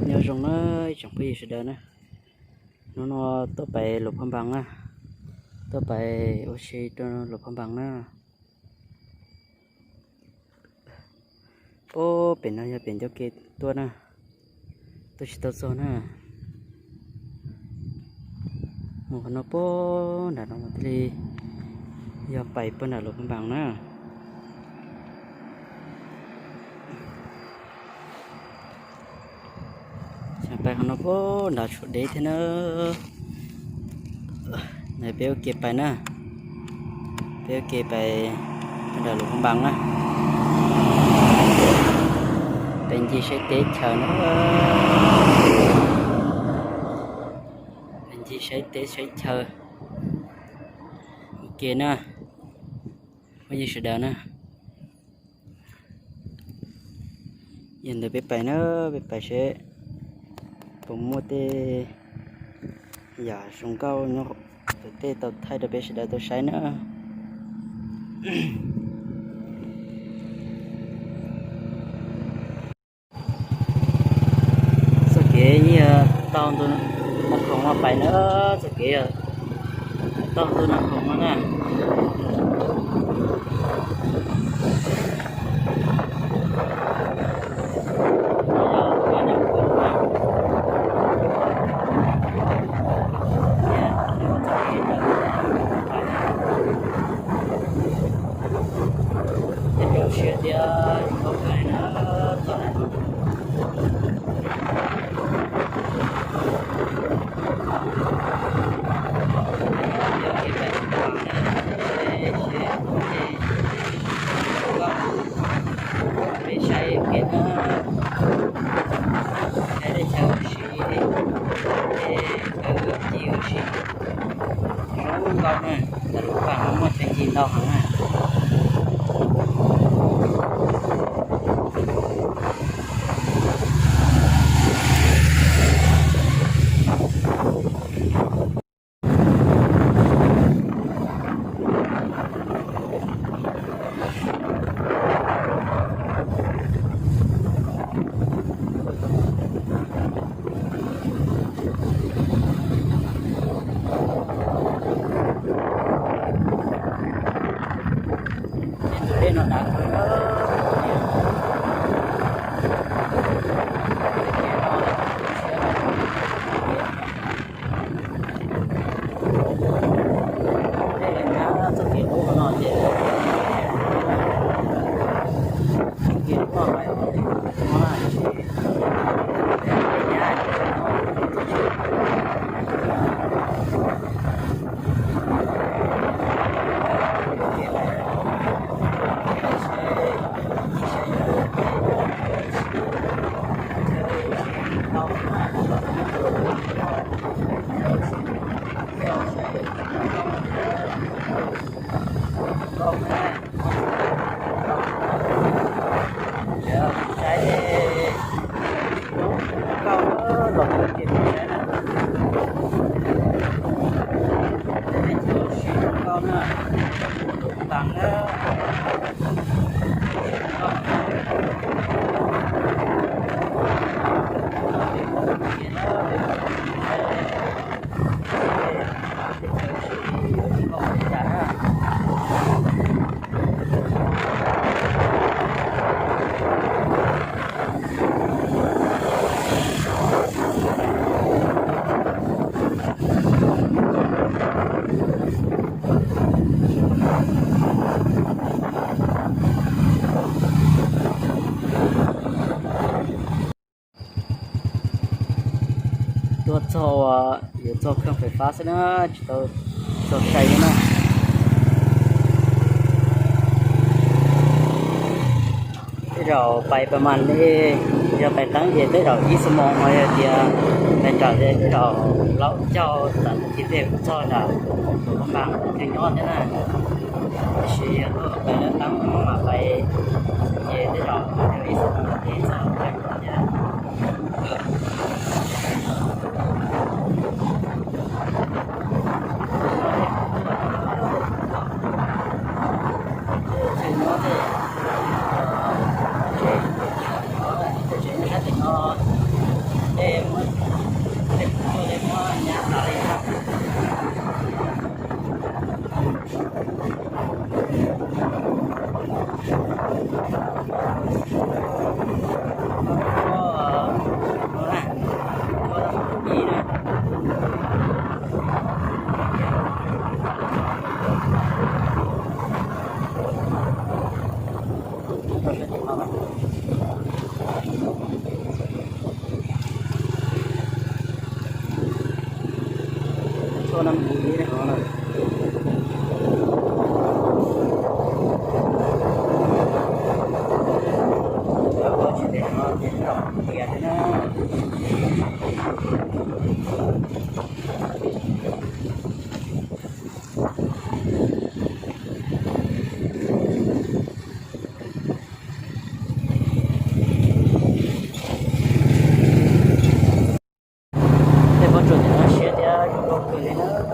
Nyob zoo na ib tsoom phooj ywg sawv daws na, hnub no tuaj pais Luam Phaj Npas na, tuaj pais ua si rau Luam Phaj Npas na. Puag pem no yog pem ncauj ke tuaj na, tuaj tsis tau txog na. Mus qhov no puag nram no mas thiaj li yog pais puag nram Luam Phaj Npas na. Pais qhov no puag nram tshuam deb thiab na. Peb ua ke pais na, peb ua ke pais nram Luam Phaj Npas na. Peb ncig saib teb chaws na, peb ncig saib teb saib chaw ua ke na, phooj ywg sawv daws na. Yog ntawd peb pais na, peb pais seb puas muaj tej yam zoo nkauj nyob tom tej tau thaij rau peb sawv daws tau saib na. Txoj kev yog taug ntu Naj Khoom no pais na, txoj kev yog taug ntu Naj Khoom no na. Tej rau siab tias zoo nkauj kawg na, txoj no. Peb saib ua ke na, saib tej chaw ua si, tej chaw ci ua si. Zoo nkauj na, tam lub pam no muaj chaw ci ntau heev na. Tuaj txog uas yuav txog kheej fais fab xwb na, tsis tau txog sai li na. Tej zaum pais pas mas li, yog pais teeb ces tej zaum ib xuab moos, ho yog tias pais nrawm ces tej zaum plaub caug tawm tag kis tej kuj txog nram Luam Phaj Npas kheej nyob thiab na. Tab sis yog tuaj pais teeb mas pais ces tej zaum ib xuab moos ces txog thiab. Tsev no, tsev sab tim no, Tej pob tsuas ntawm no siab thiab zoo nkauj kawg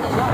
li na.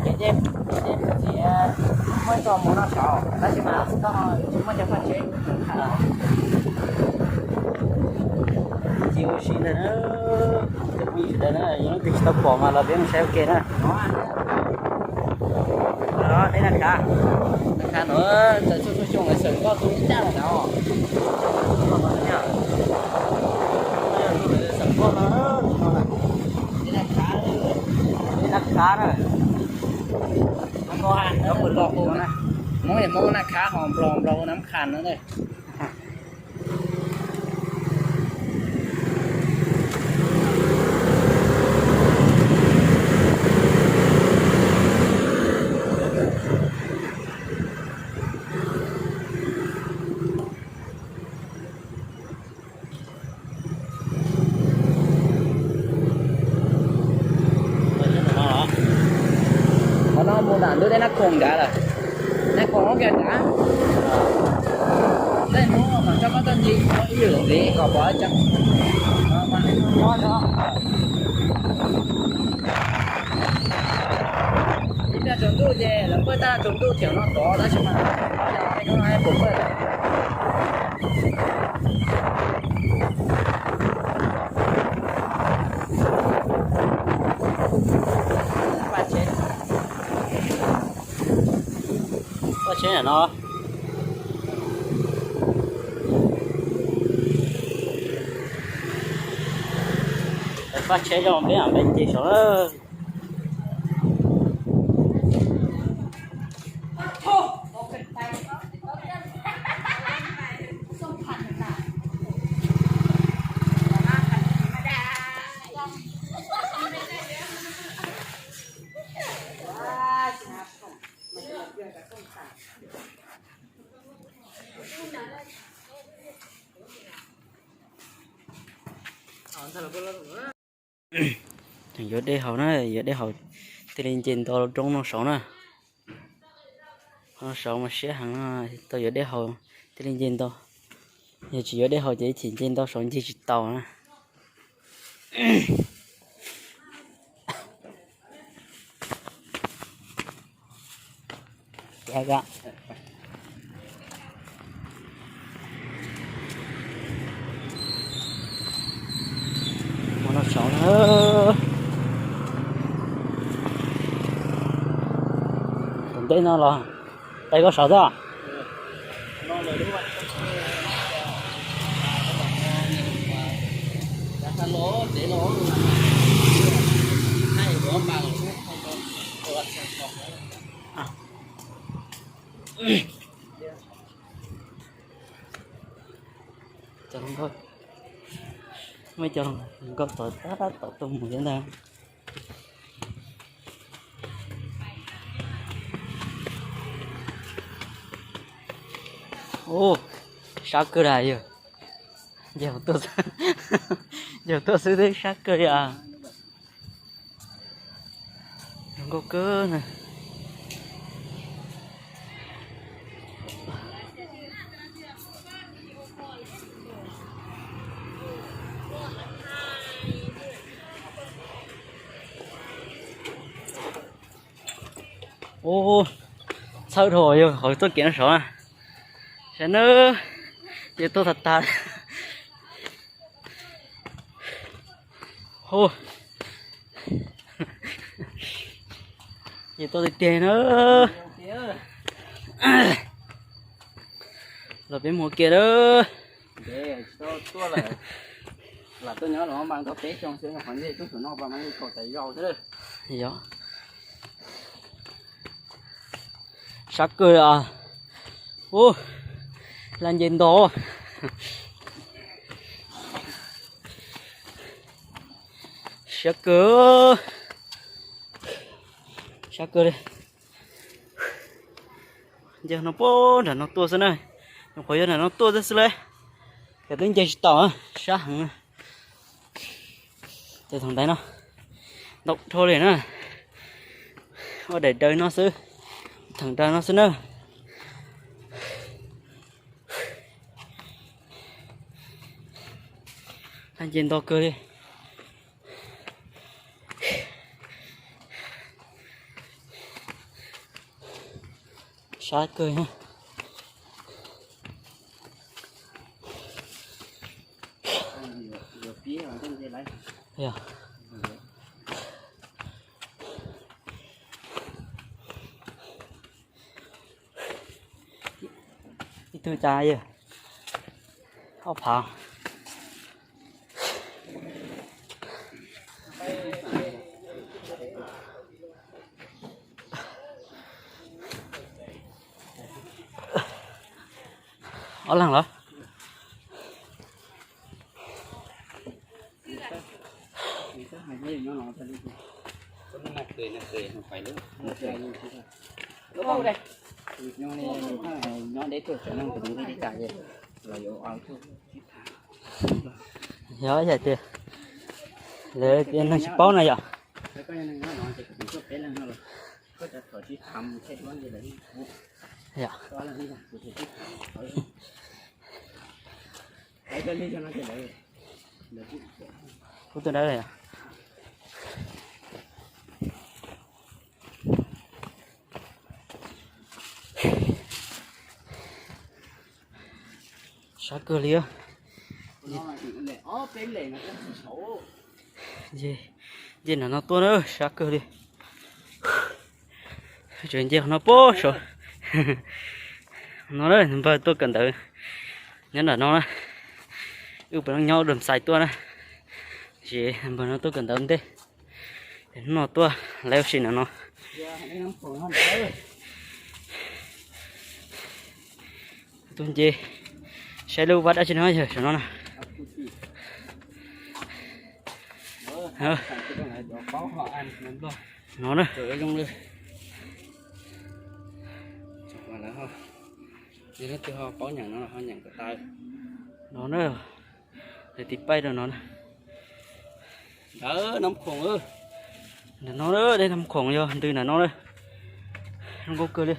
Ces muab tso mus noj saud, tab sis mas koj tsis muaj cov paj tsev. Tsis ua si ntag na, cov phooj ywg sawv daws na, yog leej twg tsis tau pom mas los peb mus saib ua ke na. Dej Naj Khav, Naj Khav no, txawm txhua txhua xyoo lawv xaws nkoj tu ib caj los na. Dej Naj Khav, dej Naj Khav na. Hmoob, Hmoob Naj Khav ho Nplog, Nplog hu Nab Khas no na. Qhov no mus nram ntug dej Nab Khoom nrad lawm. Nab Khoom ub kiag nrad. Dej Hmoob mas tso koj tuaj ncig ib lwm ntxiv kom pom ib co. Ib pliag tsaus ntuj ces lawv pawj tag tsaus ntuj thiab no tod tab sis mas pom pawj. Vaj tsheb, vaj tsheb no, vaj tsheb zoo peb, peb nce saud na. Tseem yuav dej haus na, yuav dej haus thiaj li nce nto roob no saud na. Qhov no saud mas siab heev, tau yuav dej haus thiaj li nce nto. Yog tsis yuav dej haus ces ib chim nce nto saud ncig tsis tau na. Mus no saud na. Tom ntej no los, tais koj saud txog. Cov hluas nkauj, muaj ib co hluas nkauj tod tab tom tuaj mus thiab ntag. Ub, sab kawg las yog, yog tuaj xwb twb sab kawg li as. Zoo nkauj kawg na. Ub, txhawb dhau yog qhov txoj kev no saud na. Saib nawb, ces tuaj tag tag. Hu, ces tuaj tiag tiag na. Los peb mus ua ke na. Lam tuaj nyob los mas tau peb xyoo xwb, qhov ntej tub tug no pas mas li kaum tawm zaus xwb. Yog, sab kawg li as. Ub, laj nce nto. Sab kawg, sab kawg li. Nce no puag nram no tuaj xwb na. Nyuam qhuav yog nram no tuaj xwb lauj, ces twb nce tsis tau, sab heev. Ces thaum ntaiv no ntau dhau li na, ua daim daws no xwb, theem daws no xwb na. Laj nce nto kawg li. Sab kawg. Yog. Twb cas yog ob phav. Ob leeg los? Yog yam tias lawv tias neeg tsis paub na yom. Kuv tus dawb. Sab kawg li. Nce nram no tuaj na, sab kawg li. Tseem nce qhov no puag saud no na, npawg tuaj kawm ntawv nyob nram no na. Wb puav leej nyob Dam Xais tuaj na, tab sis npawg no tuaj kawm ntawv ntej, hnub no tuaj lawv ua si nram no. Tuaj nce saib lub vaj dab tsi no yog saum no na. No na. No na, lawv tiv paib rau no na. Ntawm no dej Nab Khoom yog ntws nram no na. Zoo nkauj kawg li.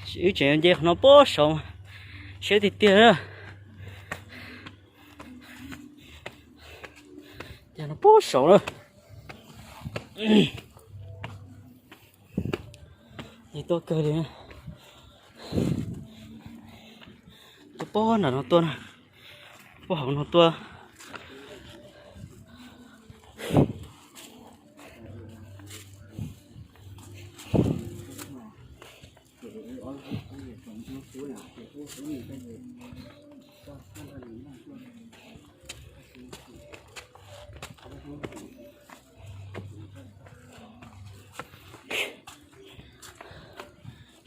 Wb tseem yuav nce qhov no puag saud, siab tiag tiag na. Yog no puag saud na. Nce tuaj kawg li. Tuaj puag nram no tuaj na, puag hauv no tuaj.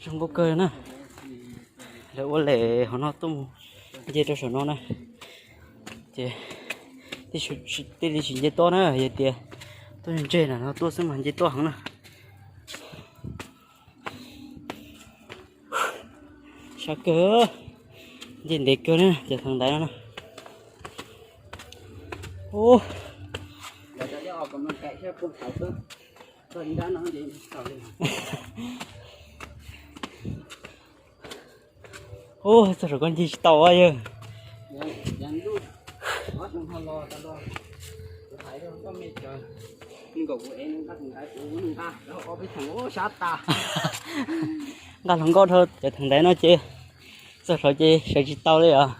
Zoo nkauj kawg na. Lawv ua lem hauv no tuaj mus nce rau saum no na. Ces tej zaum tsis nce toj na, yog tias tuaj ntseg nram no tuaj xwb mas nce toj heev na. Sab kawg, nce ntev kawg na cov theev ntaiv no na. Ub, txog saum koj ncig tsis tau yawg. Nqa hluas nkauj dhau cov theev ntaiv no ces txog saud ces sawv tsis tau li os.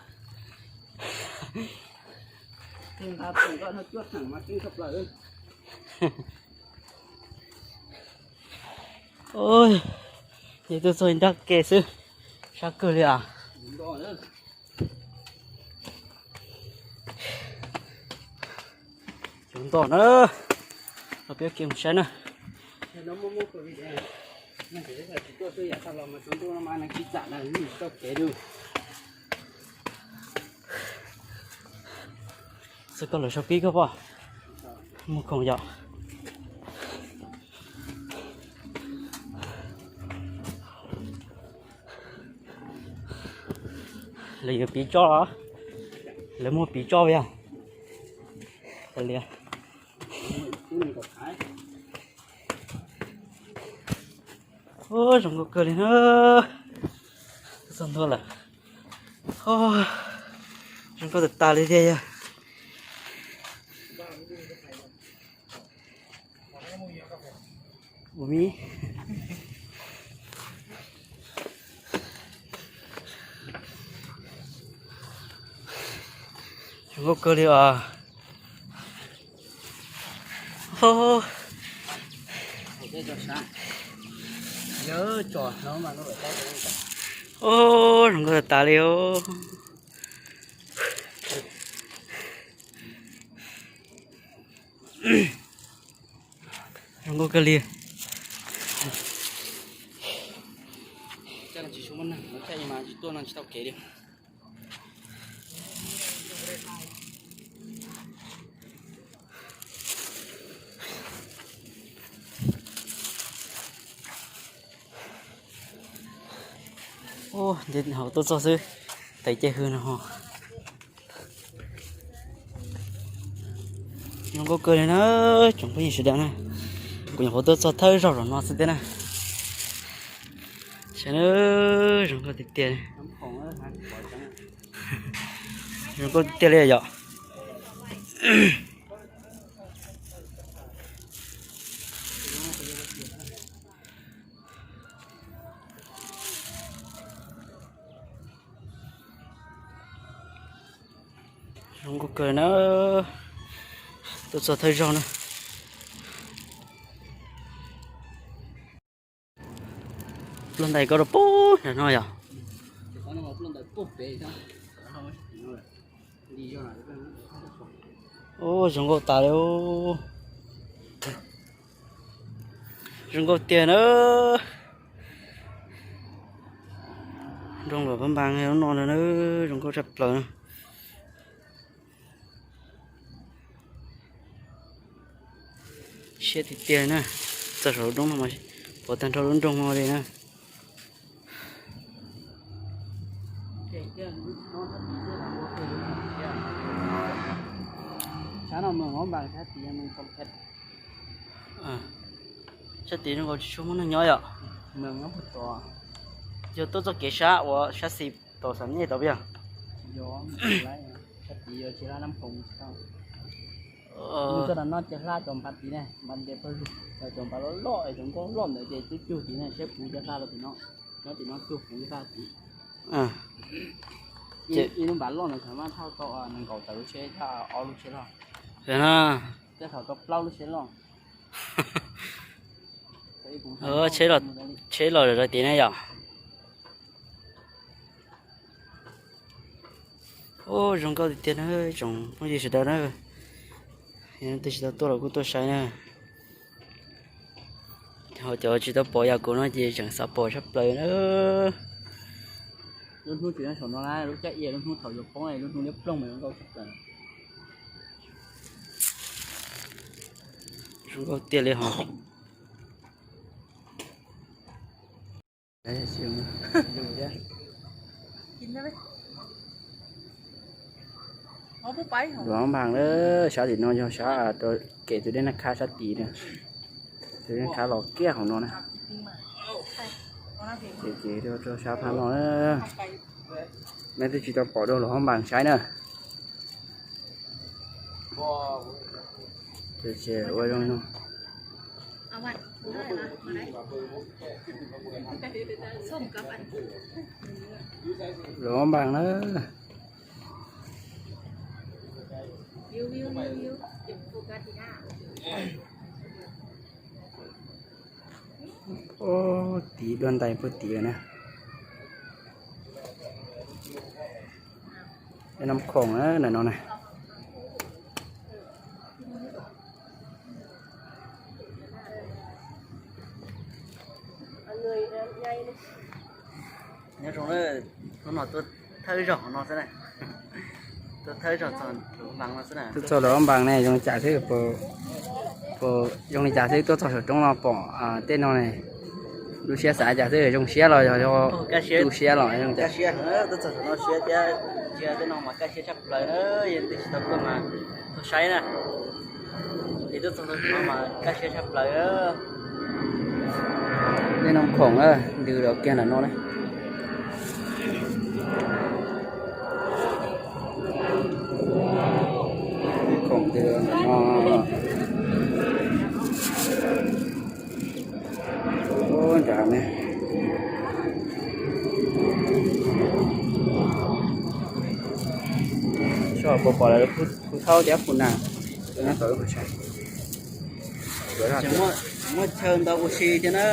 Ces tuaj txog nrab ke xwb, sab kawg li as. Cov ntoo na, los peb ke mus saib na. Xwb koj lawv sau pib koj pom mus khoom yom. Lawv yuav piv tso los? Lawv muaj piv tso yog? Kav liam. Ub, zoo nkauj kawg li na. Tuaj txog ntua lawm. Zoo nkauj tag tag li thiab yog. Ua mi. Zoo nkauj kawg li os. Ub, zoo nkauj tas li os. Zoo nkauj kawg li. Ub, nce hauv tuaj txog xwb, tais ceg hws no ho. Zoo nkauj kawg li na, tsoom phooj ywg sawv daws na. Kuv nyuam qhuav tuaj txog thawj zaug los no xwb thiab na. Saib na, zoo nkauj tiag tiag. Zoo nkauj tiag tiag li yom. Zoo nkauj kawg na, tuaj txog thawj zaug na. Pluaj ntais koj rau pub nram no yom. Ub, zoo nkauj tas li. Zoo nkauj tiag na. Nroog Luam Phab Npas lub no na, zoo nkauj tshaj plaws na. Siab tiag tiag na. Txog saum lub roob no mas pom tag nrho lub nroog no li na. Sab no, sab tid zoo nkaus tsis tshua muaj neeg nyob yom. Yog tuaj txoj kev sab uas sab xis tau xam nyej tau peb yog. Txoj no no ces hla cov npab tid ne, npab ntev pawg lug, cov npab loj loj es cov nkauj loj ntawd ces twb cug tid ne, seb puv cov hla rau tim no, nyob tim no cug puv cov hla tid. Ib lub npab loj ntawd thaum maj thauj tau nees nkaum tawm lub tsheb, ob lub tsheb loj. Tej thaum tau plaub lub tsheb loj. Tsheb los zov tid ne yom. Ub, zoo nkauj tiag tiag na, tsoom phooj ywg sawv daws na. Yog leej twg tsis tau tuaj los kuj tuaj saib na. Ho cov tsis tau pom yam kuv no ces tseem xav pom tshaj plaws na. Lub hnub tsis nyob saum no na, lub caij ia lub hnub thaum yuav poob lub hnub liab ploog mas zoo nkauj tshaj plaws. Zoo nkauj tiag li hos. Luam Phab Npas na, sab tim no yog sab rau kev tus dej Naj Khab sab tid na. Tus dej Naj Khab los kiag hauv no na. Ces ces rau sab phab no na. Nej twb tsis tau pom dua Luam Phab Npas saib na. Ces ua zoo no. Luam Phab Npas na. Ub, tid dua ntais puag tid na. Dej Naj Khoom na, ntawm no na. Nyob zoo, hnub no tuaj thawj zaug no xwb na. Tuaj thawj zaug txog Luam Phab Npas no xwb na. Tuaj txog Luam Phab Npas ne, zoo li cas xwb, zoo li cas xwb tuaj txog saum roob no pom tej no ne, lub siab xav cas xwb, zoo siab los yog tu siab los zoo li cas? Tuaj txog saum no siab thiab, ntsia tej no mas kaj siab tshaj plaws na, yog leej twg tsis tau tuaj mas tuaj saib na. Ces tuaj txog no mas kaj siab tshaj plaws. Dej Naj Khoom na, ntws los kiag ntawm no na. Khoom ntws ntawm no. Ub, nrad ne. Soj puas pom lawv phu thaub thiab phu nas nyob tau lub qhov tshais. Muaj chaw ntau ua si thiab na,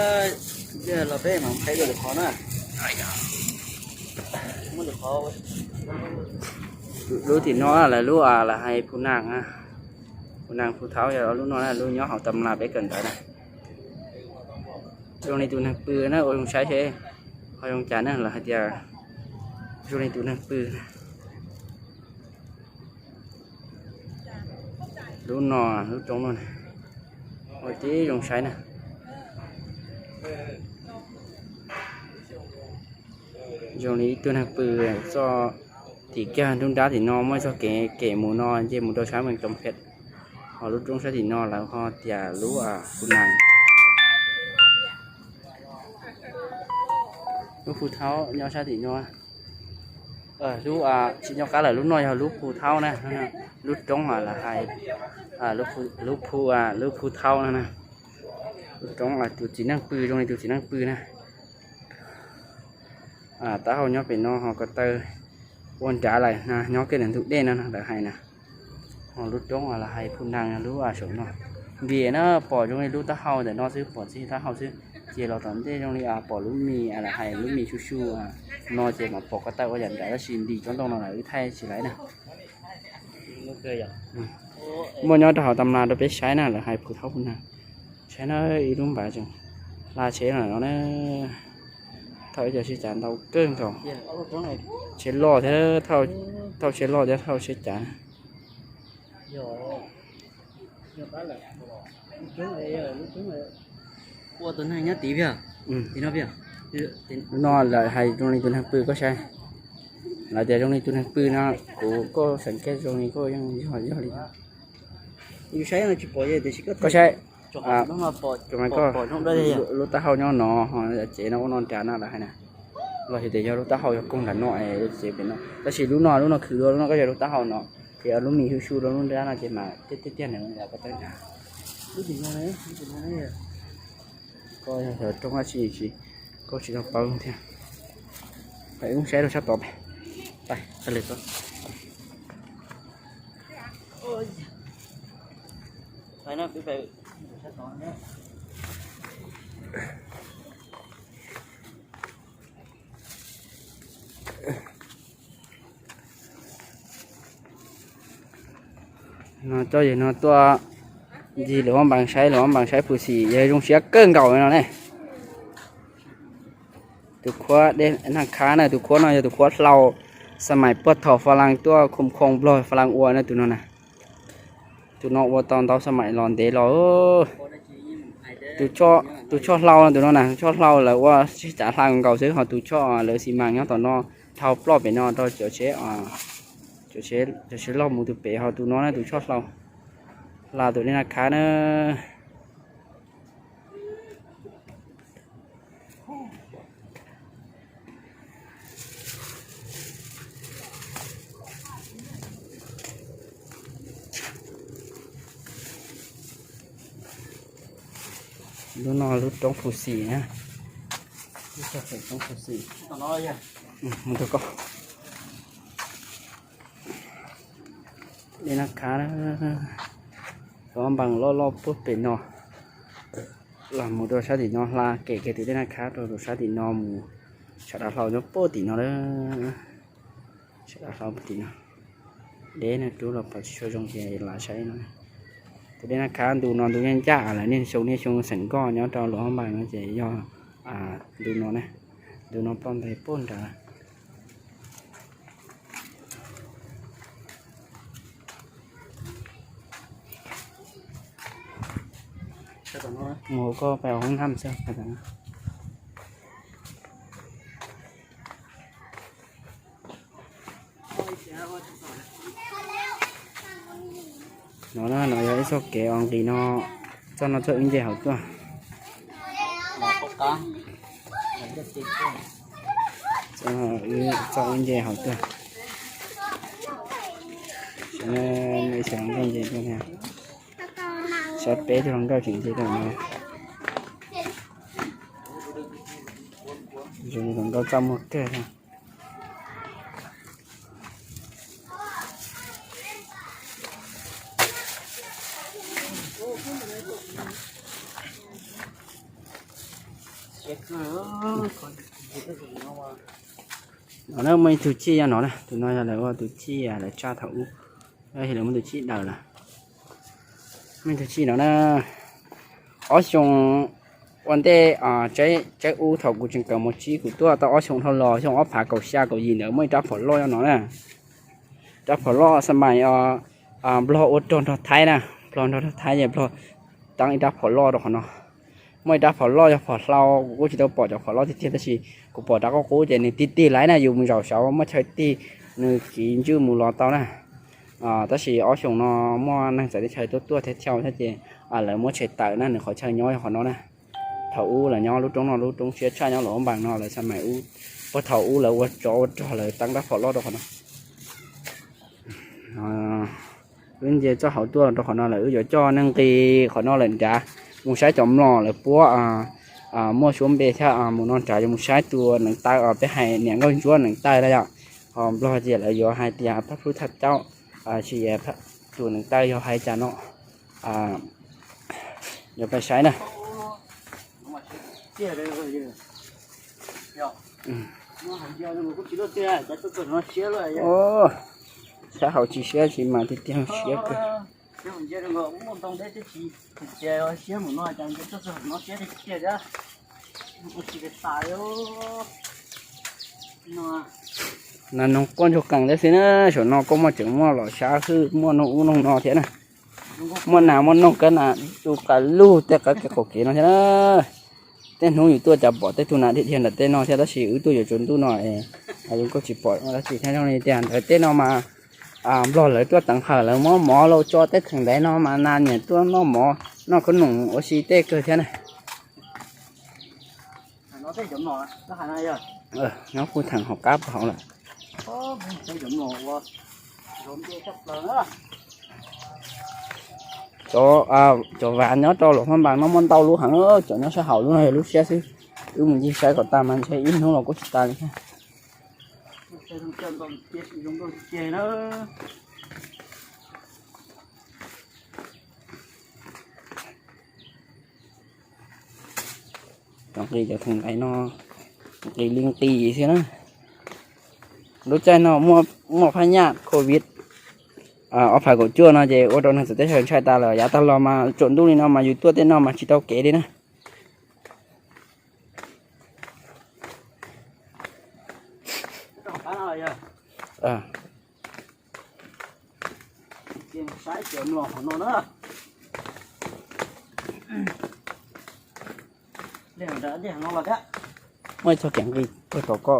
los peb mam qhib dua lwm qhov na. Lub tim no lawv lub, lawv hais phu nag, phu nag phu thaub yog lub no na, lub nyob hauv tam las peb kawm ntawv na. Zoo li tus neeg pw na, ua zoo saib seb ho zoo cas na, lawv hais tias zoo li tus neeg pw. Lub no, lub roob no na, ua tib zoo saib na. Zoo li ib tug neeg pw txoj, tim kiag nruab nrab tim no muaj ib txoj kev kem mus no nce mus rau sab Mees Toom Phem. Ho lub roob sab tim no lawv ho tias lub phu nag, lub phu thaub nyob sab tim no. Lub, tsis nyob qab lawm, lub no yog lub phu thaub na. Lub roob lawv hais lub phu, lub phu thaub no na. Lub roob tus txiv neej pw, zoo li tus txiv neej pw na. Taub hau nyob pem no ho ko taw ua nrad lawm na, nyob kiag ntawm ntug dej no lawv hais na. Ho lub roob lawv hais phu nag lub saum no. Vim na pom zoo li lub taub hau ntawm no xwb, pom txij taub hau xwb. Ces los tom ntej zoo li pom lub mis, lawv hais lub mis xyu xyu no ces mam pom ko taw ua yam nrad, tab sis ntim tsob ntoo no lawm wb thaij tsis laiv na. Muaj nyob rau hauv tam las rau peb saib na, lawv hais phu thaub phu nag. Saib na, ib lub npav tseem hla tsheb no na. Thauj ib co sib cav ntau kawg nkaus. Tsheb loj thiab, thauj tsheb loj thiab thauj tsheb cav. Ua tus neeg nyob tid, no lawv hais zoo li tus neeg pw koj saib. Lawv tias zoo li tus neeg pw no, kuv koj xeem kej zoo li koj yeej yog yog li. Koj saib, lub taub hau nyob no, cev no ua no nrad no lawv hais na. Los yog tias yog lub taub hau yog koog nram no es cev pem no, tab sis lub no, lub no khwv dua, lub no koj yog lub taub hau no, ces lub mis xyu xyu rau lub nrab no ces mas tiag tiag tiag na, ko taw nrad. Koj yog xyov roob dab tsi, koj tsis tau paub thiab. Peb saib rau sab tod pem. No coj yawg no tuaj ncig lawv ob npaas saib, lawv ob npaas saib phu xim, yawg zoo siab kawg nkaus no ne. Tus khuab dej naj khab na, tus khuab no yog tus khuab hlau, xa mais puag thaum Fas Las tuaj khoom khoom nplog Fas Las ua na tus no na. Tus no ua tau ntau xa mais los ntev los. Tus choj hlau no, tus no na, tus choj hlau lawv ua sib cav hla nkaus xwb, ho tus choj lawv xi mas nyob tom no dhau ploj pem no rau cov tsheb, cov tsheb loj mus tus pem, ho tus no na tus choj hlau hla tus dej naj khab na. Lub no lub roob phu xim na. Lub roob phu xim. Mus rau koj. Dej naj khab, lub npaas loj loj puag pem no. Los mus rau sab tim no hla kem kiag tus dej naj khab rau tus sab tim no mus. Sawv daws hlau nyob puag tim no lawm. Sawv daws hlau puag tim no. Deb no rub los pom tsis tshua zoo ces lam saib no. Tus dej naj khab ntu no ntu ncaj ncaj lawm, niaj xyoo niaj xyoo xeem nkoj nyob rau Luam Hab Npas no ces yog ntu no ne. Ntu no ploj ntais puag nrad. Mus hauv koj pais hauv hoob nab xwb. No na, no yog ib txoj kev uas nqis no, txoj no txoj wb nce hauv tuaj. Txoj wb nce hauv tuaj. Xyov hluas nkauj nce tuaj thiab. Xyov peb tug hluas nkauj tseem nce tuaj no. Zoo li hluas nkauj txaj muag kawg thiab. No na, muaj ib tug chij yog no na, tus no yog lawv ua tus chij lawv tsaj thaum ub, yog lawv muaj tus chij daws lawm. Muaj ib tug chij no na, ob xyoo ua ntej, tsaib ub thaum kuv tseem kawm mos tsib kuv tuaj tau ob xyoo dhau los xyoo ob phav kaum xya kaum yim ntawd muaj ib rab phom loj yog no na. Rab phom loj xa mais, nplog ua rog nrog Thaib na, nplog nrog Thaib ces nplog teeb ib rab phom loj rau qhov no. Muaj ib rab phom loj yog phom hlau, kuv kuj tsis tau pom cov phom loj tiag tiag tab sis kuv pom rab qub qub ces nws tig tig laiv na, yus mus zaum saud muaj chaw tig, nws kiv ntswj mus los tau na. Tab sis ob xyoos no muaj neeg txawv teb chaws tuaj tuaj thiab thiab thiab ces lawv muab tshem tawm na, nws qhov chaw nyob yog qhov no na. Thaum ub lawv nyob lub roob no lub roob siab tshaj nyob Luam Phab Npas no, lawv xa mais ub, puag thaum ub lawv ua tsov ua rog lawv teeb rab phom loj rau qhov no. Wb nce txoj hauv tuaj rau qhov no lawm wb yuav coj nej nqis qhov no lawm nrad mus saib cov mlom lawv puab muaj suab npe thiab mus no nrad yuav mus saib tus neev taw, peb hais niam nkauj ntsuab neev taw na yom. Ho nplog ces lawv yuav hais tias phab plub thaj caub, tsis, tus neev taw yog hais cas no, yuav pais saib na. Saib hauv tsis siab tsis mas tiag tiag siab kawg. Nas noog quaj ntsuag qees tab xwb na, saum no koj muaj tseem muaj los sab hwj muaj noog ub noog no thiab na. Muaj nas muaj noog kab nas tu qas lug tej qab kev qaum kev no thiab na. Tej hnub yus tuaj cas pom tej tug nas dhia dhia ntawm tej no thiab tab sis wb tuaj yuav tsaus ntuj no es yus kuj tsis pom dab tsi thiab. Zoo li tias ntawm tej no mas nplog lawv tuaj teev hawm lawv muab mov los tso tej theem ntaiv no mas nas nyiam tuaj noj mov noj khaub noom ua si tej kawg thiab na. Nyob puag theem hauv qab puag hauv lawm. Cov, cov vav nyob rau Luam Phab Npas no muaj ntau lub heev, cov nyob sab hauv lub no yog lub siab xwb. Wb mus ncig saib kom tag mas ntshe ib hnub los kuj tsis tas li thiab. Cov nqis cov theem ntaiv no nqis li nqis xwb na. Lub caij no muaj phab nyaj covid ob phav kaum cuaj no ces ua rau neeg txawv teb chaws ntshai tas lawm, yav tag los mas tsaus ntuj li no mas yus tuaj tej no mas tsis tau kev li na. Muaj ib txoj kev nqis puag tom ko.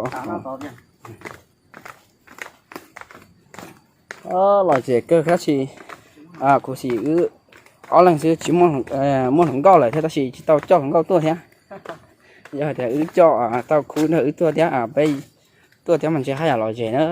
Los tsev kawg tab sis kuv xim wb ob leeg xwb tsis muaj, muaj hluas nkauj lawm thiab tab sis tsis tau coj hluas nkauj tuaj thiab. Yog hais tias wb coj tau khub nrog wb tuaj thiab, peb tuaj thiab mas ntshe haj yam los zem na.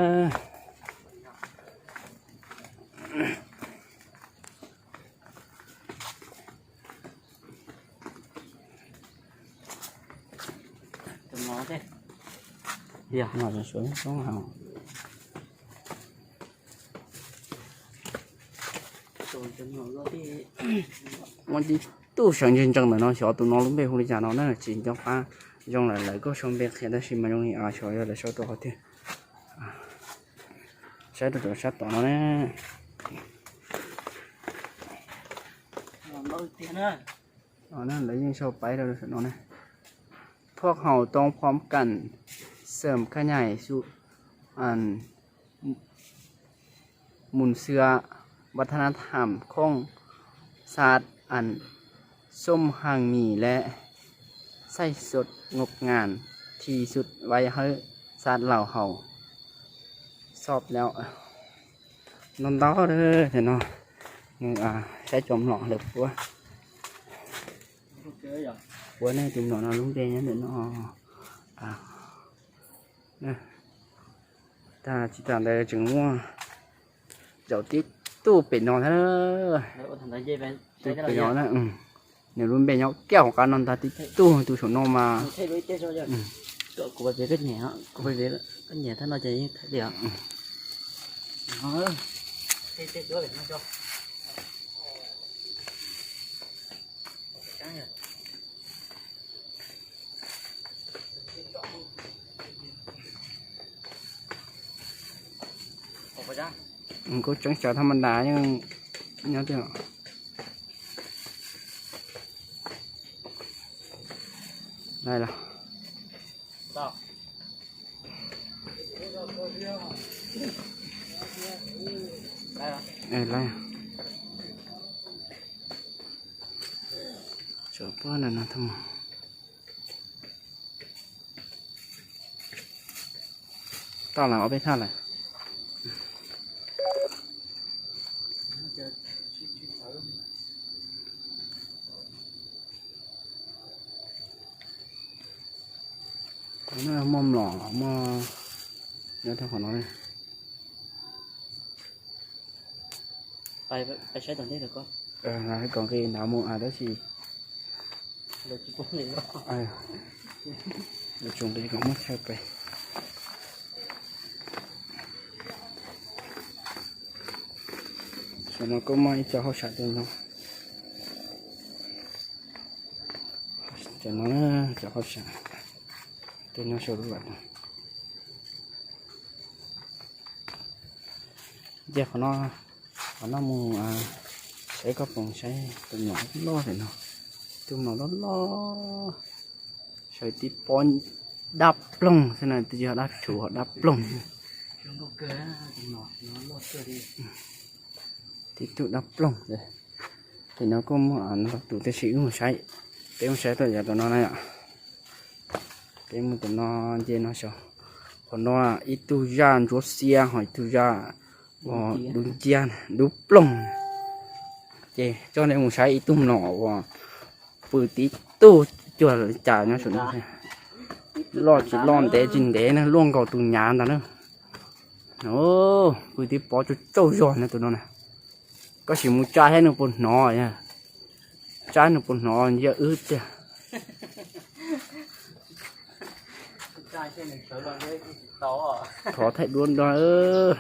Muaj ib tug sawv ntsees ntsees ntawm no xyov tus no lub npe hu li cas no na, tsis nco qab zoo lawm lawv kuj sau npe qhia tab sis mas zoo li xyov yog lawv sau rau qhov twg. Saib rau sab tom no na. Lawv yeej sau paib rau saum no na. Thuốc hậu tốn phong cảnh, sớm khá nhảy su ăn, mùn xưa,วัฒนธรรม không sát ăn, xâm hại nghỉ lễ, say sốt ngột ngạt, thì sụt vay hơi sát lào hậu. Sọp leo. Ntau ntau thiab no, saib cov mlom lawv puab. Puab nej tus mlom no lub npe nyob ntawm no. Tag tsis tas ntawd tseem muaj zaum tib tug pem no thiab. Tib pem no na. Nws lub npe nyob kiag hauv qab no ntag, tib tug tus saum no mas. Kuj tseeb tsawv thaj ma das yeej nyob twg. Lais los. Tau lawm, ob peb thaj lawm. Muaj mlom muaj nyob rau qhov no. Kom nqis nrad mus tab sis yuav tsum nqis kom muaj chaw pem. Saum no kuj muaj ib co hauj sam tej no. Cov no cov hauj sam tej no saum lub lam no. Cia qhov no, qhov no mus saib koj pom saib tus mlom loj loj ntawm no. Tus mlom loj loj, sawv tib pob dab ploog xwb na, twb tsis yog dab tshuv, dab ploog. Tib tug dab ploog. Ces no kuj muaj tus, tab sis wb mus saib, peb mus saib tuaj yav tom no na yom. Peb mus tom no, nce no saum, qhov no ib tug zaj ntsuab xiab ho ib tug zaj dub nciab dub ploog. Ces coj nej mus saib ib tug mlom uas pw tib tug cuag cas nyob saum no. Loj tsis loj ntev tsis ntev na, luaj nkaus tus nyav ntag na. Pw tib pob tsuj tsauj zog na tus no na. Koj sim mus tsa saib nws puas hnov, tsa nws puas hnov ntsia wb tiag. Thov thaij duab nrog.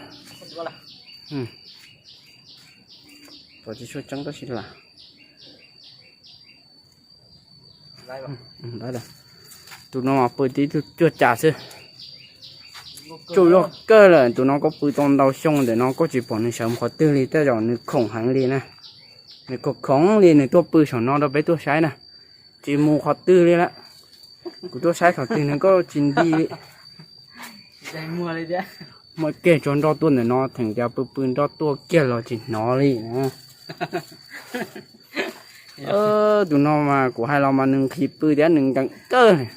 Pom tsis tshua tseeb tab sis lam. Tus no mas pw tib tug cuag cas xwb. Tsuj zog kawg lawm, tus no kuj pw tau ntau xyoo ntawm no kuj tsis pom nws sawv mus qhov twg li, tej zaum nws khoom heev li na. Nws khoom khoom li nws tuaj pw saum no rau peb tuaj saib na. Tsis mus qhov twg li lawm. Kuv tuaj saib qhov twg nws kuj tsis nti li. Muaj kiag tso nroj tuaj ntawm no, theem cas pw pw nroj tuaj kiag los tsis hnov li na. Tus no mas kuv hais los mas nws nqhis pw thiab nws nkees kawg li.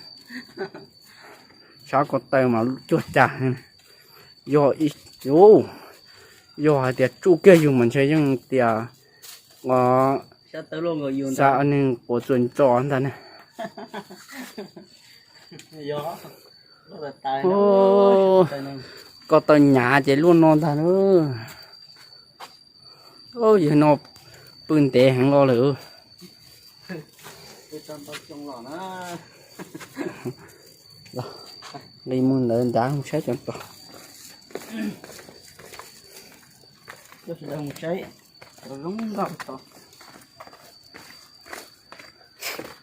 Sab ko taw mas cuag cas. Yog, yog hais tias tsuj kiag yus mas ntshe yeej tias xav nws quav txuas ntso ntag ne. Ko taw nyav ces luaj no ntag na. Yawg no pw ntev heev los lawm. Li mus ntawd nrad mus saib cov tod.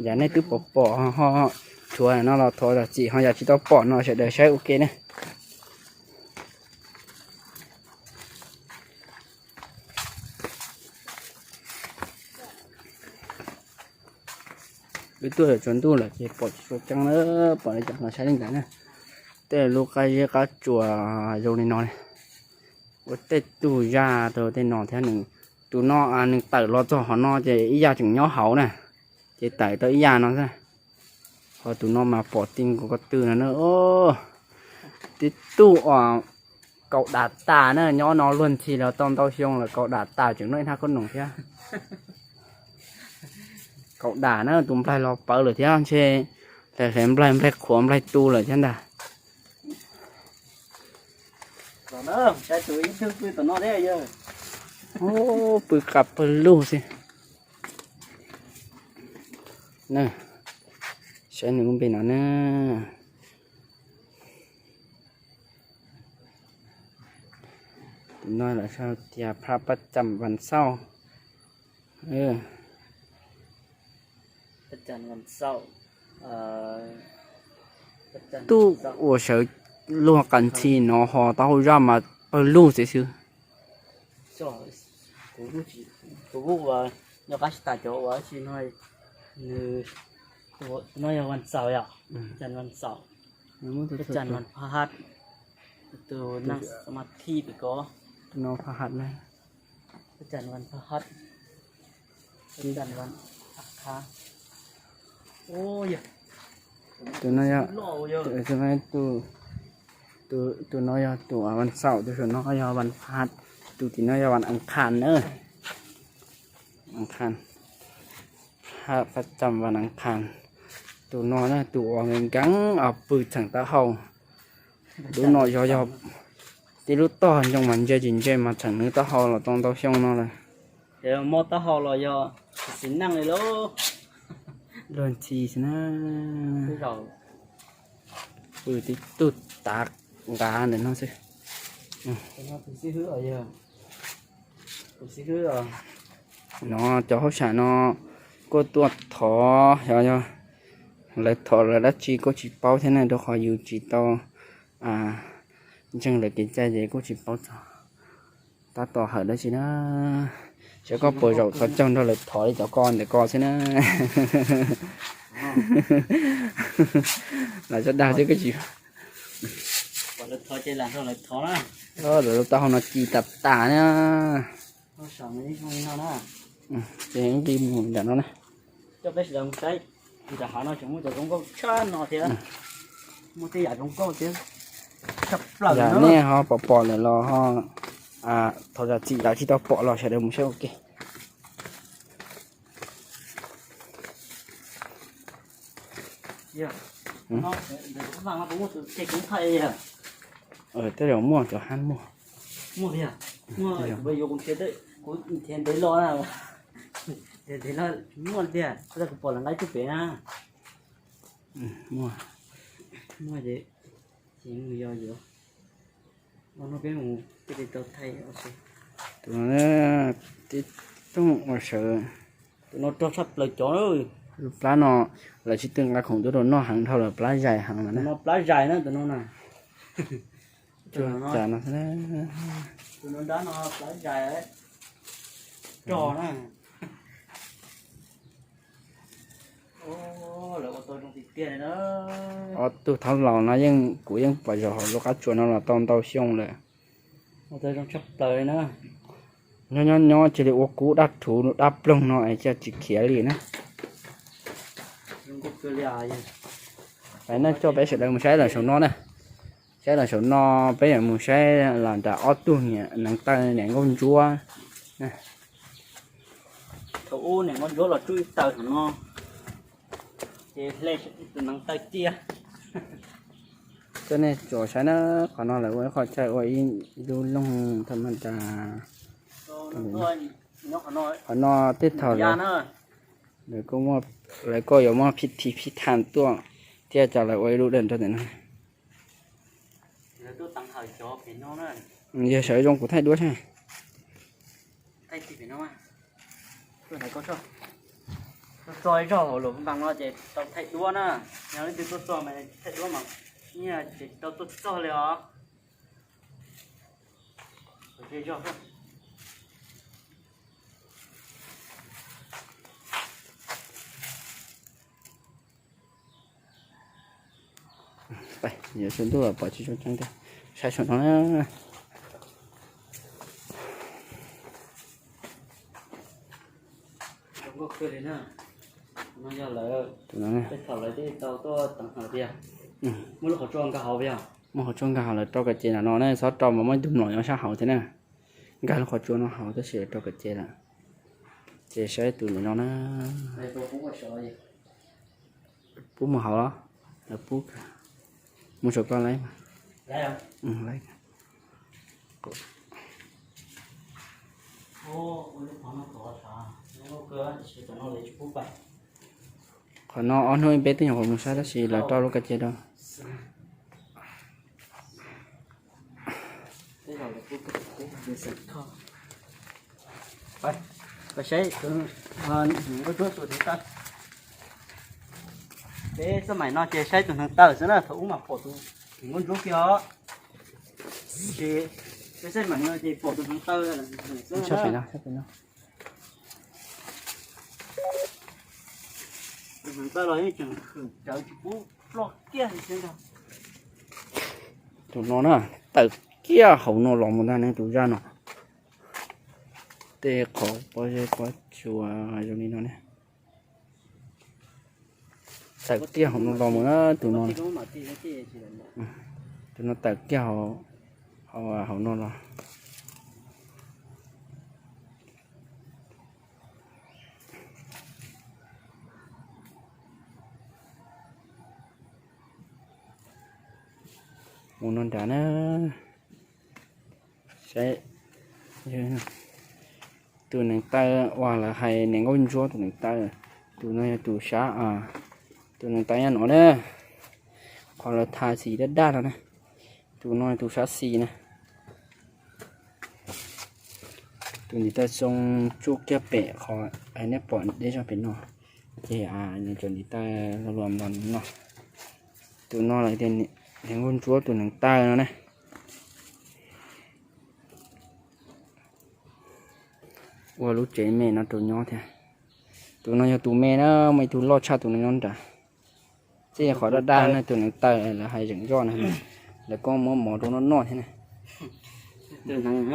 Yam nej twb pom pom ho, tshuav no los thov zam txim ho, yam tsis tau pom no sawv daws saib ua ke ne. Wb tuaj yuav tsaus ntuj lawm ces pom tsis tshua tseeb na, pom li cas no saib li ntawd na. Tej lub qab zeb qab tsuas zoo li no ne. Ua tej tug zaj rau tej no thiab, nws, tus no nws tawm los txog qhov no ces ib yam tseem nyob hauv na, ces tawm tau ib yam no xwb. Ho tus no mas pom ti nkaus ko tw no na. Tib tug uas kaum dam tas na, nyob no luag ntxhi los tau ntau xyoo lawm, kaum dam tas tseem noj ib hnab khaub noom thiab. Kaum dam na, tus nplaig los pawv lawm thiab ntshe, hlais hlais nplaig, nplaig qhuav nplaig tu lawm thiab ntag. Pw qas pawg lug xwb. Saib nws lub npe no na. Tus no lawv sau tias Phaj Paj Cam Vas Xauj. Tub uas sawv luag qas ntxhi no ho tau hauj zaj mas pawg lug xwb xwb. Kuv, kuv uas nyob qab tsis tas cov uas tsis no, nws, tus no yog vas xaum yom, cas vas xaum, tus cas vas phaj hat, tus neeg mas thij pem ko, tus no phaj hat na, tus cas vas phaj hat, tus cas vas kha, tus no yog, tus no yog tus vas xaum, tus saum no yog vas phaj hat, tus tim no yog vas ankhan na, ankhan, phaj xaum vas ankhan, tus no na tus uas nkees nkees os pw txheem taub hau. Lub no yog, yog tib lub tog ncoo mas ntse tsis ntse mas txheem nws taub hau los tau ntau xyoo no lawm. Mob taub hau los yog tsis xis neej li lauj. Luag ntxhi xwb na. Pw tib tug tav nqa ntawm no xwb. No cov hauj sam no kuj tuaj thov, yog, yog lawv thov lawv dab tsi kuj tsis paub thiab na, rau qhov yus tsis tau ntseeg lawv kev cai ces kuj tsis paub txog tab tom hawm dab tsi na. Saib koj puas zaum txhos caug nrog lawv thov li cov ko ntawm ko xwb na. Lam tso dag xwb koj tsis, lawv lub taub hau no ci tas tas na. Ces nqis mus nram no na. Nram hav no tseem muaj cov zoo nkauj tshaj no thiab, muaj tej yam zoo nkauj thiab tshaj plaws. Yam nej ho pom pom lawm los ho thov zam txim, yam tsis tau pom los sawv daws mus saib ua ke. Tej zaum muaj cov hab muaj. Muaj tiag, muaj, kuv yuav kuv nrhiav, kuv nrhiav ntev los na, ntev los muaj tiag, kuv pom lawv nqa ib tug pem na. Muaj, muaj ces ces mus yos yuav. Ua no peb mus peb li tau thaij. Tus no tib tooj ua sawv. Tus no rog tshaj plaws cov na. Lub plab no lawv tsis twj nqa khoom tuaj rau noj heev dhau lawm, plab zais heev lawm na. Tus no plab zais na, tus no na. Tus no, tus no nrab no plab zais, rog na. Lawv ua tau zoo tiag tiag li na. Ob tug thaub laus no yeej, kuv yeej pom zog hauv lub qab tsuas no los tau ntau xyoo lawm. Ua tau zoo tshaj plaws li na. Nyob nyob nyob cia li ua kub dab rhuv dab ploog no es cia tsis khiav li na. Peb na coj peb sawv daws mus saib los saum no na. Saib los saum no, peb yuav mus saib los nram ob tug niam neev taw niam nkauj ntsuab. Thaum ub niam nkauj ntsuab los tsuj ib taw saum no, ces hle tus neev taw cia. Coj nej tsuas saib na, qhov no lawv ua ib qho chaw ua ib lub loog tham ma tas. Qhov no tej thaum lawv, lawv kuj yuav muaj phij thi phij tha tuaj thiab, coj lawv ua ib lub dawm rau ntawm no. Yog sawv zoo kuv thaij duab saib. Txog zog hauv lub npas no ces tau thaij duab na. Yog leej twg tuaj txog mas thaij duab mas nyiaj ces tsis tau tuaj txog li os. Yuav tsaus ntuj los pom tsis tshua ceeb tiag. Saib saum no na. Tus no, tej thaum lawv twb tau tuaj teev hawm tiag. Muaj lub qhov tsua nkag hauv, muaj qhov tsua nkag hauv, lawv rau kom ces nram no ne, txhob rau mas muaj ib tug mlom nyob sab hauv thiab na. Nkag lub qhov tsua no hauv tab sis lawv rau kom ces lawm. Ces saib tus ntawm no na. Pub mus hauv los? Lawv pub, mus saum ko lawm. Qhov no ob hnub peb twb nyuam qhuav mus saib tab sis lawv rau lub ko ces rau. Saib, nkauj ntsuab tus neev taw. Peb xab maim no ces saib tus neev taw xwb na, thaum ub mas pom tus nkauj ntsuab kiag os. Tab sis Peb saib mam no ces pom tus hneev taw, saib pem no, saib pem no. Tus hneev taw los yeej tseem khwm cawv tsis pub ploj kiag li thiab ntag. Tus no na, tawm kiag hauv no los mus ntag ne, tus zaj no. Tej qhov pob zeb pob tsuas zoo li no ne. Tawm kiag hauv no los mus na, tus no. Tus no tawm kiag hauv, hauv no los. Mus no nrad na. Saib, tus hneev taw uas lawv hais hneev nkauj ntsuab tus hneev taw, tus no yog tus sab, tus hneev taw nyob no na, qhov lawv tha xis daj daj no na, tus no tus sab xis na. Tus ntiv taw xoo tsuj kiag pem qhov nej pom deb zog pem no, ces cov ntiv taw los los no. Tus no lawv tias hneev nkauj ntsuab tus hneev taw no ne. Ua lub tsev me no rau nyob thiab. Tus no yog tus me na, muaj ib tug loj tshaj tus no nyob nrad. Tej qhov daj daj na, tus hneev taw lawv hais zeem zoj na, lawv kuj muab mov rau noj noj thiab na. Tus hneev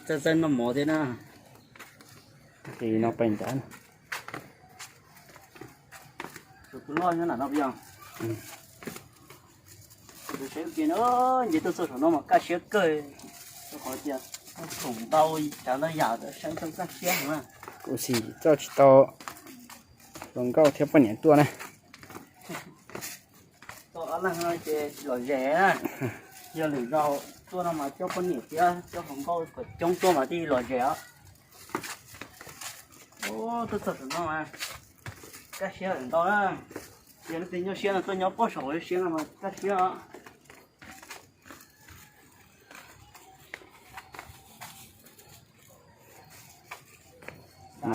txawj txawj noj mov thiab na. Ces no pais nrad na. Tus loj nyob nram no puas yog? Tus saib ua ke na, nce tuaj txog saum no mas kaj siab kawg, rau qhov tias khoom ntau, tsav ntau yam txawm saib tau kaj siab heev na. Kuv xim txoj tsis tau hluas nkauj thiab poj niam tuaj na. Tau ob leeg no ces tsis lom zem na. Yog lwm zaus tuaj no mas coj poj niam thiab coj hluas nkauj kom coob tuaj mas thiaj lom zem os. Tuaj txog saum no mas kaj siab lawm ntau na. Yog leej twg nyuaj siab no tuaj nyob pem saum lub siab no mas kaj siab os. No,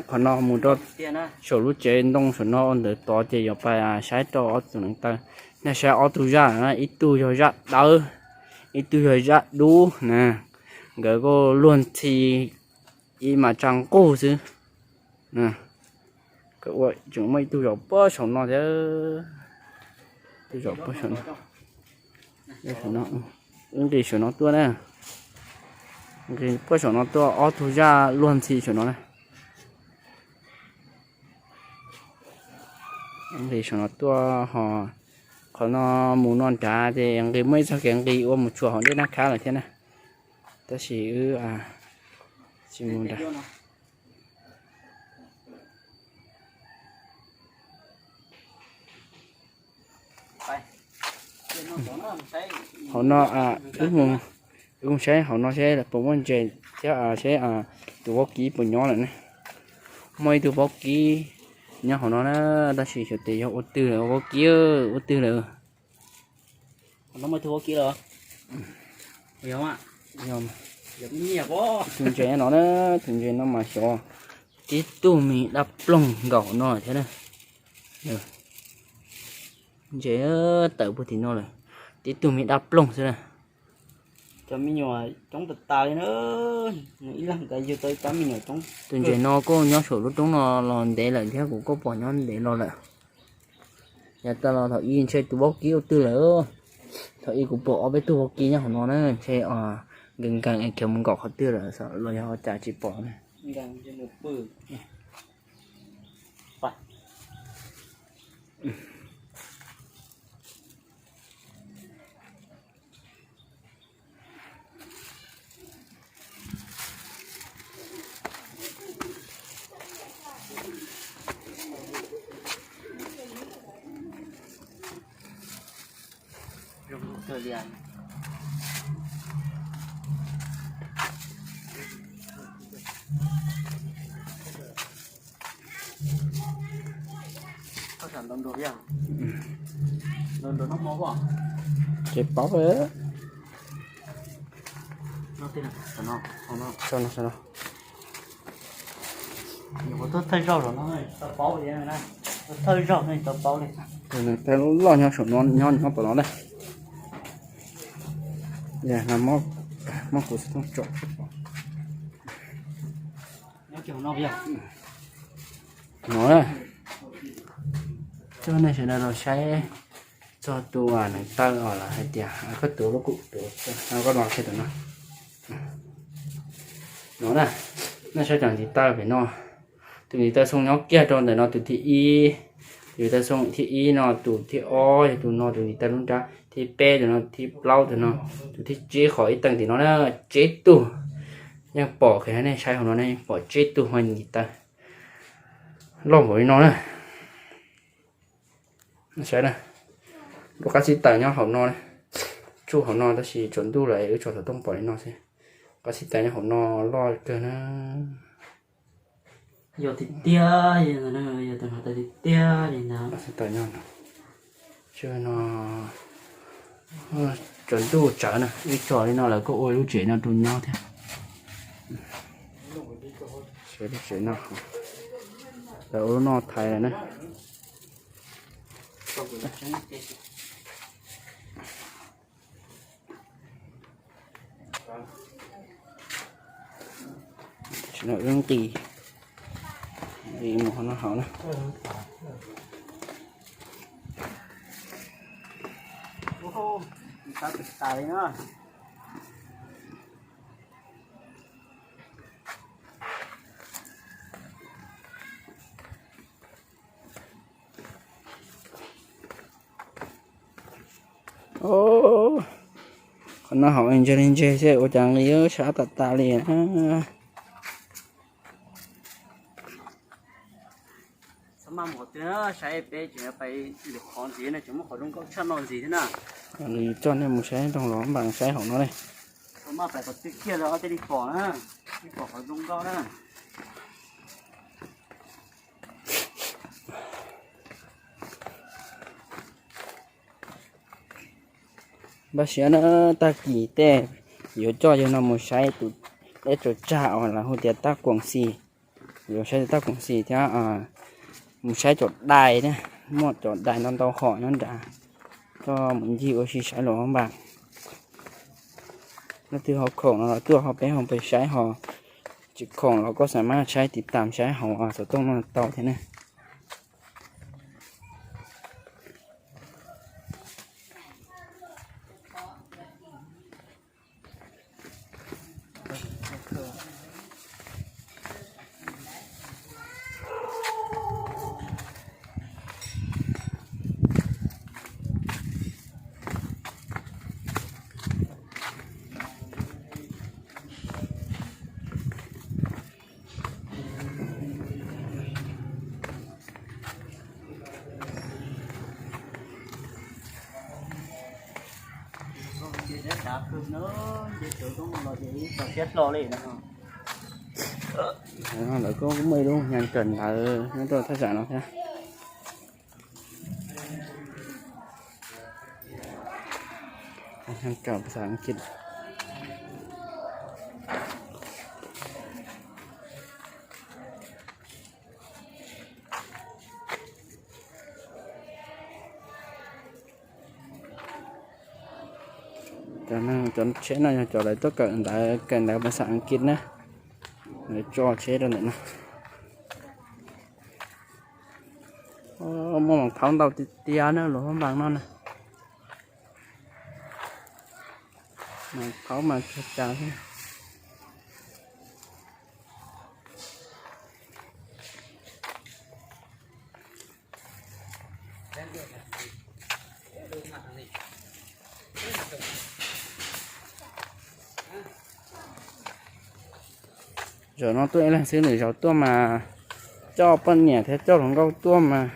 qhov no mus rau saum lub tsev ntoo saum no ua ntawd tod ces yuav pais saib rau ob tug hneev taw. Nej saib ob tug zaj na, ib tug yog zaj dawb, ib tug yog zaj dub na. Nkawd kuj luag ntxhi ib mas tsa nqug xwb. Nkawd ua tseem muaj ib tug zov pob saum no thiab. Tus zov pob saum no. Wb nqis saum no tuaj na. Nqis pob saum no tuaj ob tug zaj luag ntxhi saum no na. Nqis saum no tuaj ho qhov no mus no nrad ces nqis muaj ib txoj kev nqis ua mus tsuas hauv dej nab khab lawm thiab na. Tab sis wb tsis mus nrad. Hauv no, wb mus saib hauv no seb puas muaj ntses thiab seb tus vaub kib puas nyob lawm ne. Muaj ib tug vaub kib nyob hauv no na, tab sis xyov tias yog ua twg lawm, vaub kib ua twg lawm. Tus ntses no na, tus ntses no mas xyov tib tug me dab ploog nkaus no thiab na. Ntses tawm puag tim no lawm, tib tug me dab ploog xwb na. Cov me nyuam coob tas tas li na, ib leeg kav yug tau ib rab me nyuam coob. Tus ntses no kuj nyob saum lub roob no los ntev lawm thiab, kuv kuj pom nyob ntev los lawm. Yav tas los thaum ub ntshe tus vaub kib ua twg lawm. Thaum ub kuv pom ob peb tug vaub kib nyob hauv no na, ntshe nkees nkees es khiav mus nkaum qhov twg lawm los yog cas tsis pom na. Ces paub. Thawj zaug no, thawj zaug no tau paub li. Tus hneev taw loj nyob saum no, nyob nyob tom no na. Yog no muab Muab kuv xov tooj tsom. No na, coj nej sawv daws los saib txog tus neev taw os, lawv hais tias koj tuav lub kum tuav, koj los saib tus no. No na, nej saib cov ntiv taw pem no. Tus ntiv taw xoo nyob kiag rau ntawm no tus thib ib, tus ntiv taw xoo thib ib no, tus thib ob yog tus no, tus ntiv taw lub nrab thib peb tus no, thib plaub tus no, tus thib tsib qhov ib teem tim no na, tsib tug. Yeej pom, nej saib hauv no ne, yeej pom tsib tug ho ntiv taw loj npaum li no na. Saib na, lub qab xib taws nyob hauv no, tsuj hauv no tab sis tsaus ntuj lawm wb tso xov tooj pom li no xwb. Qab xib taws nyob hauv no loj kawg na. Yog tiag tiag, yog tus no tiag tiag li ntawd. Qab xib taws nyob no, tsuj no, tsaus ntuj tsawv na, wb tso li no lawm koj ua lub tsev no rau nyob thiab. Lub tsev no, lawv ua lub no thaiv lawm na. Tam sim no wb nqis, nqis mus hauv no hauv na. Qhov no hauv ntse li ntse xwb ua cas nqis sab tas tas li na. Txhob maj mus qhov twg, saib peb tseem yuav pais lwm qhov ntxiv na, tseem muaj qhov zoo nkauj tshaj no ntxiv thiab na. Nws coj nej mus saib nroog los npam saib hauv no ne. Txhob maj pais qhov twg kiag los ob tej li pom na, li pom qhov zoo nkauj na. Npaj siab na, tag kis tej yuav coj yawg no mus saib tus teb tsaus tsag uas lawv hu tias Taj Kuam Xis. Yuav saib Taj Kuam Xis thiab mus saib cov dais thiab, muaj cov dais ntau ntau hom nyob nrad, coj mus ncig ua si saib los npam. Leej twg ho khoom no los tuaj ho peb ho pais saib, ho tsis khoom los koj xam maj saib tiv tam saib hauv xov tooj no tau thiab ne. Lawv kuj muaj ib lub nyaj kawm ntawv nyob rau thaj tsam no thiab. Nyaj kawm phas xas Askiv. Cov tsheb no yog cov lawv tuaj kawm ntawv, kawm ntawv phas xas Askiv na. Lawv tso tsheb rau ntawm no. Muaj mas thaub ntau tiag tiag na, luag npam no na. Mas thaub mas tag cas thiab. Zaum no tuaj ib leeg xwb, lwm zaus tuaj mas coj poj niam thiab coj hluas nkauj tuaj mas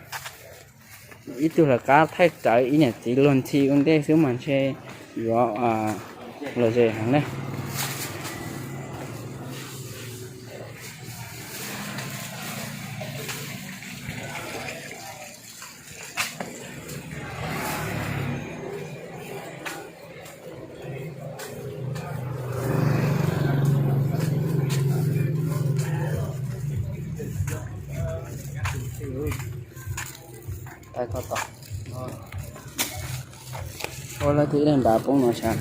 ib tug lawv qab thaij rawv ib niam txiv luag ntxhi ua ntej xwb mas ntshe yuav lom zem heev ne. Ua lawv twb ib leeg nrad poob no sav.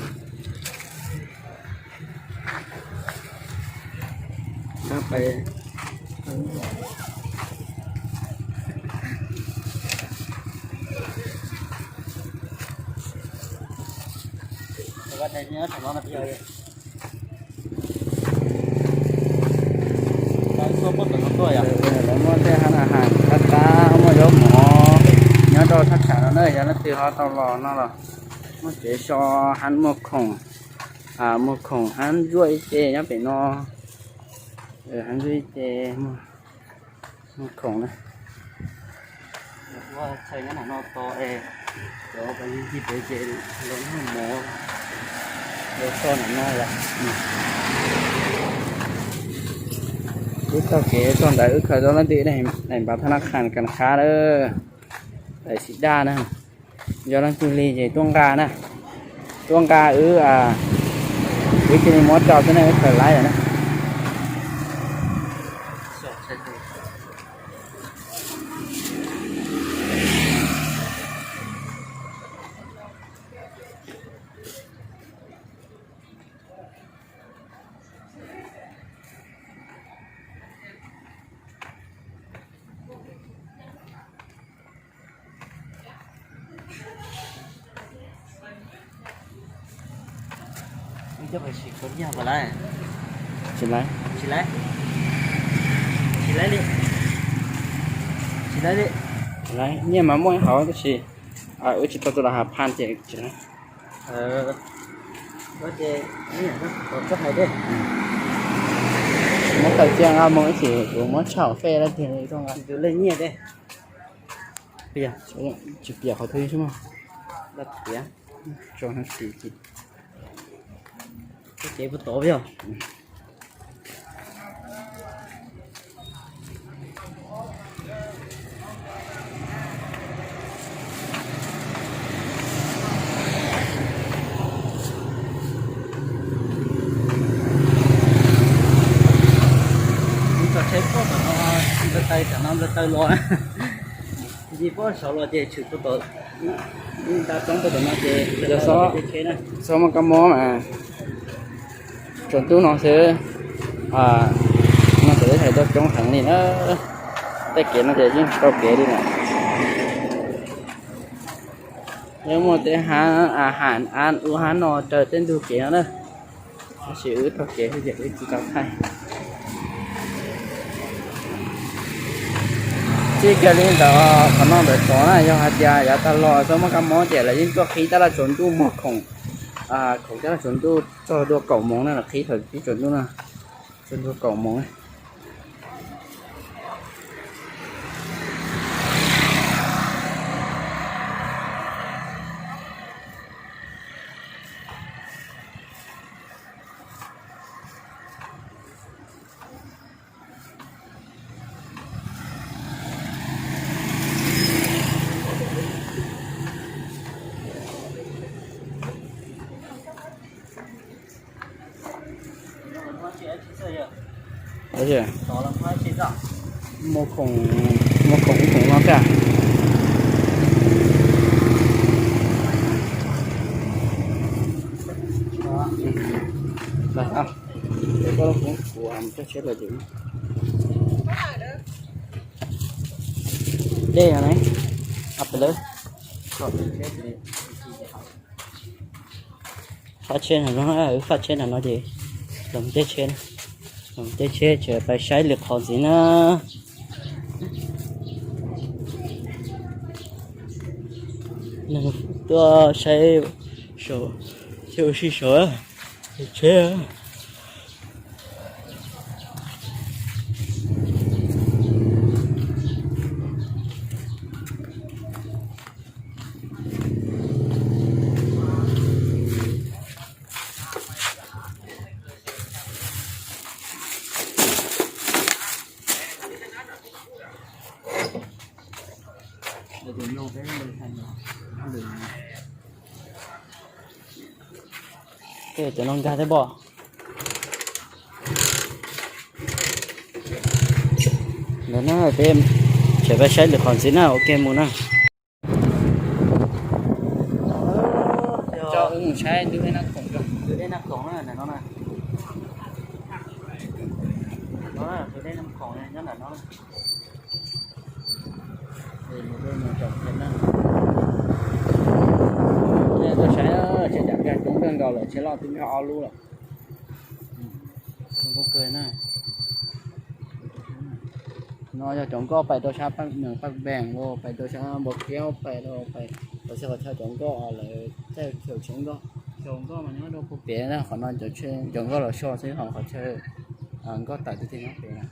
Lawv muaj tej hab a has qab qab, muaj zaub mov nyob rau thaj tsam no na, yog leej twg ho tau los no los muaj tsev so hab muaj khoom, muaj khoom hab zuaj ib ce nyob pem no, hab zuaj ib ce, muaj khoom na. Ua tshais nyob nram no tos es cov pas yeej ci pem ces los noj mov, los so nram no yom. Wb taug kev txog ntawd wb khaws tau leej twg daim npav thab nab qhas kas qab lawm, daim xim daj na. Yog leej twg li ces tuaj nqa na, tuaj nqa wb, wb cia li muab rau xwb na, wb khaws laib lawm na. Tsis laiv, tsis laiv, tsis laiv li, tsis laiv li. Nyiaj mas muaj ib hauv tab sis wb tsis tau tus los hav phan ces tsis laiv. Muab tawm cia nqa mus ib chim kuv muab tshau fej dab tsi li tuaj nqa. Tsis piam qhov twg xwb mas. Tso tsheb pob tom no, npawg taws tam no npawg taws los. Nce pob saud los ces tshwm pub tom, nta roob pub tom no ces xob muaj kab mob mas tsaus ntuj no xwb. No ces wb hais tau coob heev li na. Tej kev no ces yeej tsis tau kev li na. Yeej muaj tej hab a has ua hab no raws tej ntug kev no na. Tab sis wb taug kev xwb ces wb tsis tau thaij. Txij kiag li ntawd qhov no ntawd tod na yog hais tias yav tag los txog muaj kab mob ces lawv yeej tuaj qhib tab laj tsaus ntuj muag khoom, khoom tab laj tsaus ntuj txog dua kaum moos na, lawv qhib thaum pib tsaus ntuj na, txog dua kaum moos. Muaj khoom, muaj khoom ib khoom no thiab. Dej no ne, a pes lawm. Faj tsheb no, faj tsheb no no ces los tej tsheb, los tej tsheb tseem pais saib lwm qhov ntxiv na. Tuaj saib saum, thiab ua si saum tsheb. Tej cov no nkag thiab pob. Ntawd na, peb tseem pais saib lwm qhov ntxiv na, ua ke mus na. Coj wb mus saib ntug dej Nab Khoom, ntug dej Nab Khoom na, no na. Nyob ntawm no. Tuaj saib, tsheb cam kag coob kawg nkaus lawm, tsheb loj twb nyob ob lub lawm. Zoo nkauj kawg na. No yog cov nkoj pais rau sab Paj Npees los, pais rau sab Npua Kiab, pais rau, pais rau sab qhov chaw cov nkoj lawv caij chaw tsheb nkoj. Chaw nkoj mas nyob rau puag pem na, qhov no cov nkoj los so xwb, ho qhov chaw nkoj tawm tiag tiag nyob pem na.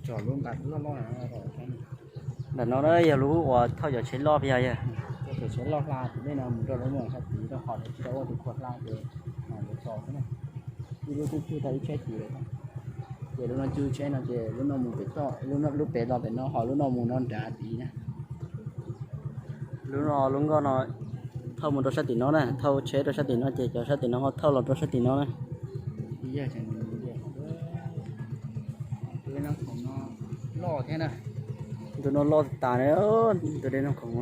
Tsom lub nqa loj loj no. Ntawm no yog lub uas thauj cov tsheb loj yog, thauj cov tsheb loj hla tim nej no mus rau lub no sab tid rau qhov lawv tsis tau ua tus khuam hla ces lawv tso xwb na. Ib lub twb tsuj tau ib tsheb tid lawm. Ces lub no tsuj tsheb no ces lub no mus pem toj, lub pem los pem no, ho lub no mus no nrad tid na. Lub no lub nkoj no thauj mus rau sab tim no na, thauj tsheb rau sab tim no ces cov sab tim no ho thauj los rau sab tim no na. Loj thiab na. Tus no loj tas na, tus dej noj khoom.